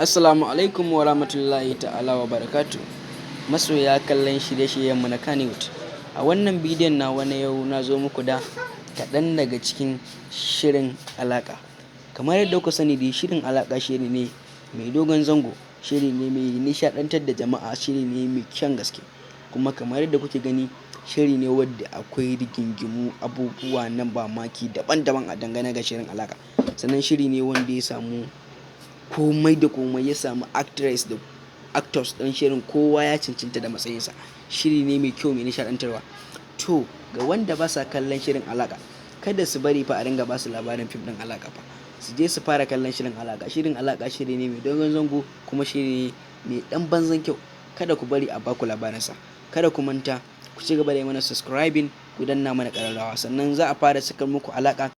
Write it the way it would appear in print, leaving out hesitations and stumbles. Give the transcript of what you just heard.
Assalamu alaikum wa rahmatullahi ta'ala wa barakatu. Masoya kallon shirye-shiryenmu na Kannywood. A wannan bidiyon nawa na yau, na zo muku da kaɗan daga cikin shirin Alaƙa. Kamar yadda kuka sani dai, shirin Alaƙa shiri ne mai dogon zango, shiri ne mai nishaɗantar da jama'a, shiri ne mai kyan gaske. Kuma kamar yadda kuke gani, shiri ne wadda akwai rigingimu, abubuwa na mamaki daban-daban a dangane ga shirin Alaƙa. Sannan shiri ne wanda ya samu komai da komai, ya samu actress da actors ɗin shirin, kowa ya cancanta da matsayinsa. Shiri ne mai kyau, mai nishaɗantarwa. To, ga wanda ba sa kallon shirin Alaƙa, kada su bari fa a ringa ba su labarin fim ɗin Alaƙa fa. Su je su fara kallon shirin Alaƙa. Shirin Alaƙa shiri ne mai dogon zango, kuma shiri ne mai ɗan banzan kyau. Kada ku bari a baku labarinsa. Kada ku manta ku ci gaba da yi mana subscribing, ku danna mana ƙararrawa, sannan za a fara sakar muku Alaƙa.